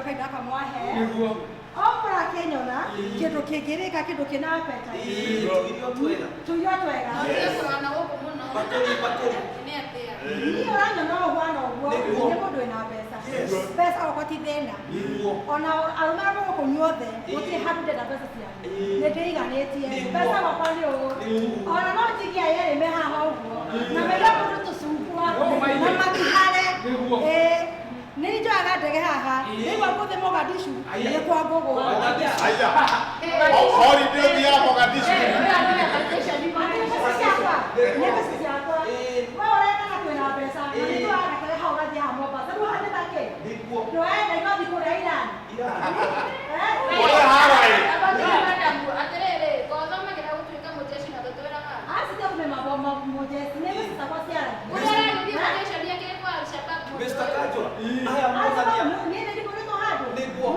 kahinda gaka mwahe. Nĩguo. O mũrakĩnyona kĩndũ kĩngĩrĩka, kĩndũ kĩna appetite. Ĩĩ, tũirio twega. Tũirio twega. Kũrana gũkũ mũno. Bakũri, bakũri. Nĩ atĩa? Niĩ ũranyona ũguo na ũguo. Nĩguo. Nĩ mũndũ wĩna mbeca. Yes. Mbeca okwa ti thĩna. Nĩguo. Ona arũme arĩa megũkũ inyuothe, gũtirĩ handũ ndenda mbeca cianyu. Ĩĩ. Nĩ ndĩiganĩtie. Nĩguo. Mbeca gwakwa nĩ ũũ. Nĩguo. Ona no njigie yerĩ me haha ũguo na mege mũndũ tũcungwa Oh, my na matihare. Nĩguo. Ĩĩ. Nĩ njoyaga ndege haha. Ĩĩ. Nĩguo ngũthiĩ Mogadishu Aya. nĩ kwa ngũgũ. Aya. Holiday ũthiaga Mogadishu. Nĩ mbeca ciakwa. Nĩ mbeca ciakwa. Ĩĩ. We ũrendana kwĩna mbeca na nĩ tuoyaga ndege hau ũgathiĩ haha Mombasa. Rĩu haha nĩ ta kĩ? Nĩguo. Ndũrenda igathiĩ kũrĩa Iran. Iran. Eh? Kũrĩa Hawaii. Atĩrĩrĩ, ngothomagĩra gũtuĩka mũjeshi na tũtwĩraga. Acite kumema mujesi nĩ mbeca ciakwa ciaragia. Ũrĩa ũragĩthiĩ mũjeshi nĩekĩre kwa Al-Shabaab mũndũ Mr. ũyũ. Kajora, aya monania. Niĩ nĩ ndĩkũrĩtwo handũ. Nĩguo.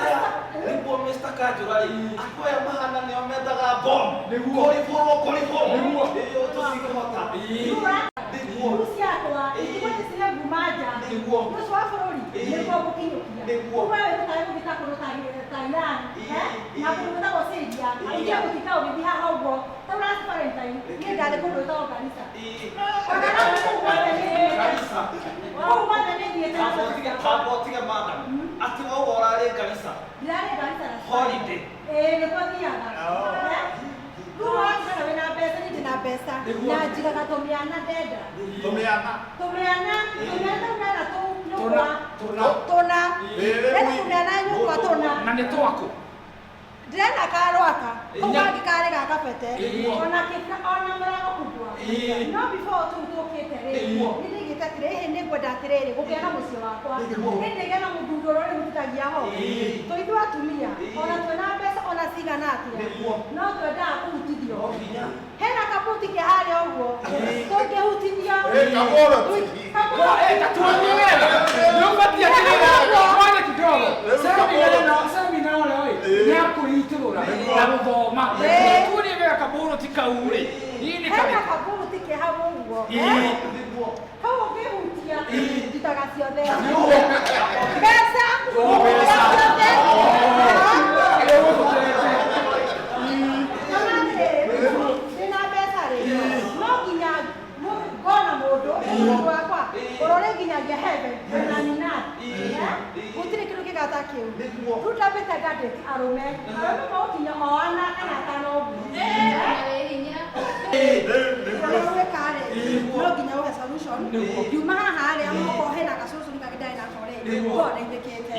Aya, nĩguo Mr. Kajora rĩ, andũ aya mahana nĩo mendaga bomb. Nĩguo. Kũribũrwo, kũribũrwo. Nĩguo. Ĩĩ, tũtingĩhota. Ĩĩ. Nĩguo. Rĩu ciakwa itigũthiĩ cine nguma nja. Nĩguo. Nĩ ũcio wa bũrũri Ĩĩ. nĩguo ngũkinyũkia. Nĩguo. We wĩrutaga gũthiĩ ta kũndũ ta Iran, Ĩĩ. eh? Na kũndũ gwĩtagwo Syria. Ĩĩ. Ingĩ gũtinda ũgĩthiĩ haha ũguo. Ta rĩu last Valentine, niĩ ndarĩ kũndũ gwĩtagwo Garissa. Ĩĩ. Ona no kũu guothe nĩ thiĩte. Garissa. Kũu guothe nĩ thiĩte na Kamba ũtige, kamba ũtige madam. Atĩ wauga ũrarĩ Garissa. Ndirarĩ Garissa na Holiday. Ĩĩ, nĩkuo thiaga. Eh? Rĩu watigaga wĩna mbeca, niĩ ndĩna mbeca. Nĩguo. Na njigaga tũmĩana ndenda. Tũmĩana. Tũmĩana, tũmĩana ndenda tũu nyũkwa. Tũna. Tũna. Ĩĩ, Ndĩrenda rĩu tũmĩana nyũkwa tũna. Na nĩ twaku. Ndĩrenda karwaka. Kau Inya. kangĩ karĩ ga kabete. Nĩguo. Ona kĩbra, ona mũrango kubwa. Ĩĩ. No before tũu tũkĩte rĩ, Nĩguo. nĩ ndaigĩte atĩrĩ, ĩhĩ nĩ ngwenda atĩrĩrĩ, gũkĩgĩa na mũciĩ wakwa. Nĩguo. Nĩ ndĩgĩe na mũthuri ũrĩa ũrĩhutithagia ho. Ĩĩ. Tũithuĩ atumia, Ĩĩ. ona twĩna mbeca ona cigana atĩa. Nĩguo. No twendaga kũhutithio. No nginya. Hena kabuti ke harĩa ũguo. Tũngĩhutithio. Ĩ, kabũrũti. Kabũrũti. Eh, tatuonie wega. Nĩ ũbatiĩ atĩrĩrĩ, twane kidogo. Rĩu Semina kabũrũti. ĩno, semina ĩno ĩ, Ĩĩ. nĩ ya kũitũrũra na gũthoma. Ĩĩ. Tuonie wega kabũrũti kau rĩ. Ĩ nĩ Hena karĩkũ? kabuti ke hau ũguo. Ĩĩ. Eh? Nĩguo. Kau ũngĩhutia, ndutaga ciothe. Nĩguo. Mbeca. Mbeca. Ciothe. Ĩgũgũtete. Ndona atĩrĩrĩ, ndĩna mbeca rĩ, no nginya ngona mũndũ, mũndũ wakwa, ũrĩa ũrĩnginyagia heaven, na minati. Eh? Gũtirĩ kĩndũ kĩngata kĩu. Nĩguo. Rĩu ndambĩte ngandĩki arũme, arũme magũkinya o ana kana atano ũguo. Eh, na wĩ hinya. Ũrĩa ũgwĩka rĩ, no nginya ũhe solution. Ngiuma haha rĩ, okorwo hena ga solution kangĩ ndarĩ nako rĩ, ngorwo ndeithĩkĩte.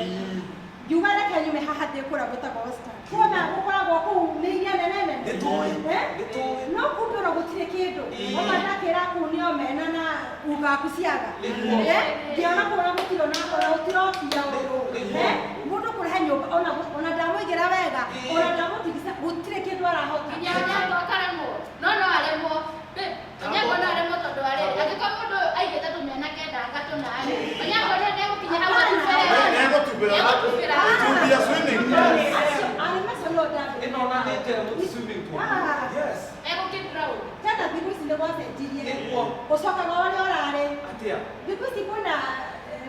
Ngiuga reke nyume haha thiĩ kũrĩa gwĩtagwo Western. Kuona gũkoragwo kũu nĩ iria nene nene. Nĩtũĩ. Eh? Nĩtũĩ. No kumbe ona gũtirĩ kĩndũ. Ĩĩ. Oma ndakĩra kũu nĩo mena na ugaku ciaga. Nĩguo. Eh? Ngĩona kũu ona gũtirĩ ona gũtirobia ũndũ. Nĩguo. Eh? Mũndũ kũrehe nyũmba ona ona ndamũigĩra wega, Ĩĩ. ona ndamũtigisa gũtirĩ kĩndũ arahota. Nginya Onyango akaremwo. No no aremwo. Babe, Onyango no aremwo tondũ wa rĩrĩ. Angĩkorwo mũndũ ũyũ aigĩte tũmĩana kenda agatũna rĩ, Onyango no nĩegũkinya hau atubĩre. Nĩegũtubĩra. Nĩegũtubĩra. It will be a swimming pool. Acio arũme acio no ndambĩrĩria. Ĩno ona nĩ njerũ swimming pool. Ah. Yes. Egũkĩdrown. Tena thikũ ici nĩ gwacenjirie. Nĩguo. Ũcokaga ũrĩa ũrarĩ. Atĩa? Thikũ ici kwĩna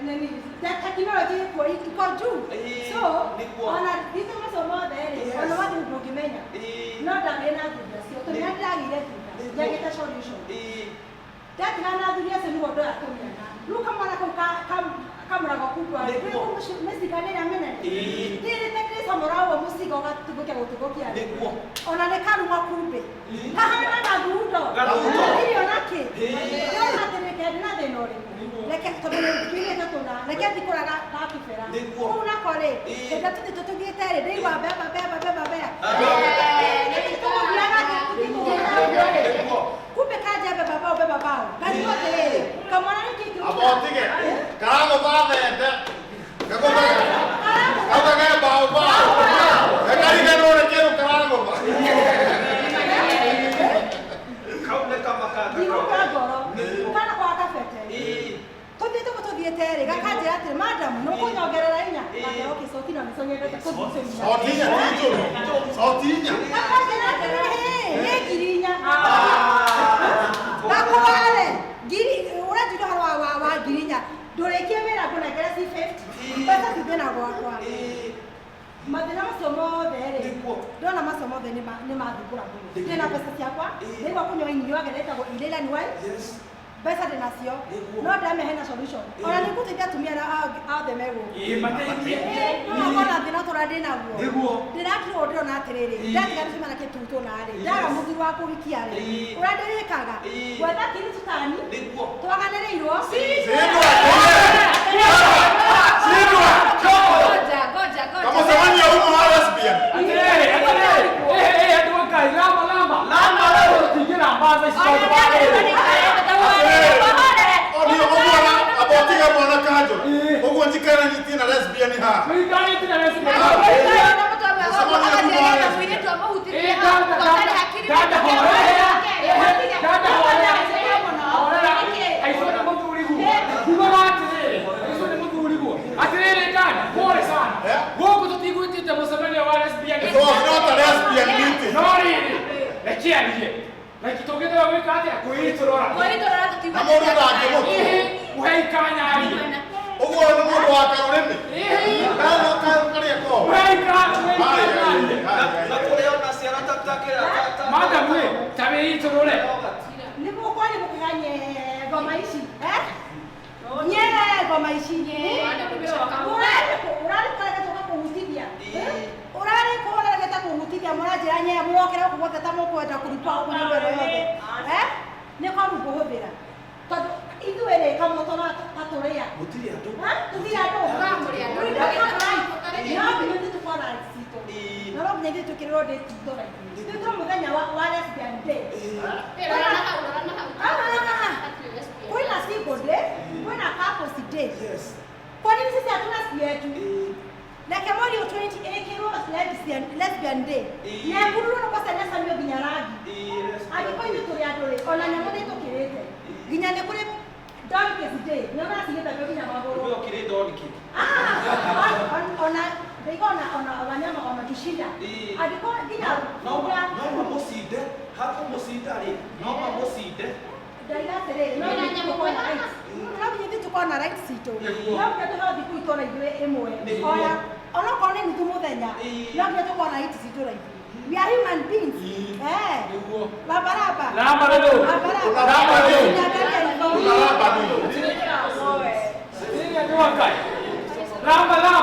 nini, tekinoronjĩ ĩkuo iko juu. Ĩĩ, So, nĩguo. ona thitũ macio mothe rĩ, Yes. ona wathiĩ ndũngĩmenya. Ĩĩ. No ndagĩire na athuri acio, tondũ nĩ ndagĩire thutha, Nĩguo. njagĩte solution. Ĩĩ. Ndatigana na athuri acio nĩguo ndoya tũmĩana. Rĩu kamwana kau kamũrago kubwa rĩ, Nĩguo. mĩcinga nĩ ĩrĩa mĩnene. Ĩĩ. Ndĩrĩte kĩcomora ũguo mũcinga ũgatũgũkia gũtũgũkia rĩ. Nĩguo. Ona nĩ karumwa kumbĩ. Kahana gathundo. Gathundo. Gũtirĩ ona kĩ. Ĩĩ. Ndĩrona atĩ reke ndĩna thĩna ũrĩkũ. Reke tondũ nĩtwĩrĩte tũna, reke thiĩ kũrĩa gakibera. Nĩguo. Kũu nako rĩ, Ĩĩ. hĩndĩ ĩrĩa tũthiĩ tũtũgĩte rĩ, ndĩraigua mbemba mbemba mbemba mbemba. Eh, Tũgũthiaga tũthiĩ rĩ. Nĩguo. Kumbe kanja mbemba bao mbemba bao. Ngarigwo atĩrĩrĩ, kamwana nĩkĩ Amba ũtige. Karagũtha thende. Gagũtha. Gagũtha ge bao bao. Gakariganĩrwo nĩ kĩndũ karagũtha. Kau nĩ kamakanga. Ndigũkua ngoro. Nĩguo. Kana kwa kabete. Ĩĩ. Tũthiĩte ũguo tũthiĩte rĩ, gakanjĩra atĩrĩ, madam, nĩ ũkũnyongerera inya? Ĩĩ. Ngakĩrwo kĩcoti na nĩcio nyendete kũgucĩria. Coti inya ti njũru. Coti inya. Gakanjĩra atĩrĩ, hĩ, nĩ 4,000. Gakware, ngiri, ũranjĩra ũhoro wa 4,000. ngiri inya ndũrĩkie wĩra ngũnengere C50 mbeca cithiĩ na gwakwa mathĩna macio mothe rĩ ndona macio mothe nĩ mathumbũra mũno ndĩna mbeca ciakwa nĩgwa kũnyua inyuage rĩtagwo Ireland wine mbeca ndĩnacio no ndĩramĩhe na solution ona nĩ ngũteithia atumia arĩa othe me gũkũ no makona thĩna tũrĩa ndĩnaguo ndĩrakirwo ndĩrona atĩrĩrĩ ndatiga gũcemania na kĩtutũ narĩ ndaga mũthuri wa kũhikia rĩ ũrĩa ndĩrĩkaga gwetha kiri tutani twaganĩrĩirwo Kama zamani ya umo wa lesbian. Atĩrĩrĩ, atĩrĩrĩ, ĩ andũ a Ngai, lamba lamba. Lamba lamba tũtingĩra mbaca ici tondũ wa rĩrĩ. Onio ũguo abotiga mwana kanjũ. Ũguo njikara nyitie na lesbian ha. Tũikarĩte na lesbian. Dada horera. Dada horera. Horera. Aico nĩ mũthuriguo. Kugaga atĩrĩrĩ, aico nĩ mũthuriguo. Atĩrĩrĩ dada, pole sana. Gũkũ tũtigwĩtĩte mũcemanio wa lesbian. It was not a lesbian meeting. No rĩrĩ, reke arie. Reke tũngĩthema gwĩka atĩa? Kwĩitũrũra. Na mũndũ ndangĩmũtua. Ĩhĩ, mũhei kanya arie. Ũguo nĩ mũndũ wa karũrĩmĩ. Ĩhĩ, Kana karĩa ko. mũhei kanya arie. Na kũrĩa ona ciana ta kĩra Madam we, ta wĩitũrũre. nĩ mũkwari mũkiga nye ngoma ici nye ngoma ici ũrarĩ kũregete ũgakũhutithia ũrarĩ kũregete kũhutithia mũranjĩra nye mũrokera gũkũ guothe ta mũkwenda kũruta gũkũ nyũmba ĩno yothe nĩ koru ngũhũthĩra tondũ ithuĩ rĩ kamũto no tatũrĩa gũtirĩ andũ tũtirĩ andũ no nginya ithuĩ tũkorwo na rights citũ na no nginya ithuĩ twĩkĩrĩrwo date citũ na ithuĩ ithuĩ tũrĩ mũthenya wa lesbian day kwĩna single day kwĩna couples day kwa nini sisi hatuna siku yetu reke mweri ũyũ 20 ĩkĩrwo lesbian day na ĩkururwo na kwacenecanio nginya rangi angĩkorwo ithuĩ tũrĩ andũ rĩ ona nyamũ nĩ tũkĩrĩte nginya nĩ kũrĩ donkeys day nĩona cigĩthambio nginya magũrũ Ũguo kĩrĩ donki. Ona ndaiga ona wanyama wametushinda angĩkorwo nginya No no mamũcinde hakũmũcinda rĩ no mamũcinde ndaiga atĩrĩrĩ no nginya tũkorwo na rights no nginya ithuĩ tũkorwo na rights citũ no nginya tũheo thikũ itũ na ithuĩ ĩmwe ona onokorwo nĩ nuthu mũthenya no nginya tũkorwo na rights citũ na ithuĩ we are human beings Nĩguo. lamba lamba Lamba rĩu. lamba lamba Lamba rĩu. Niangalie hivyo. Unalamba nini? Atĩrĩrĩ andũ a Ngai. Lamba lamba.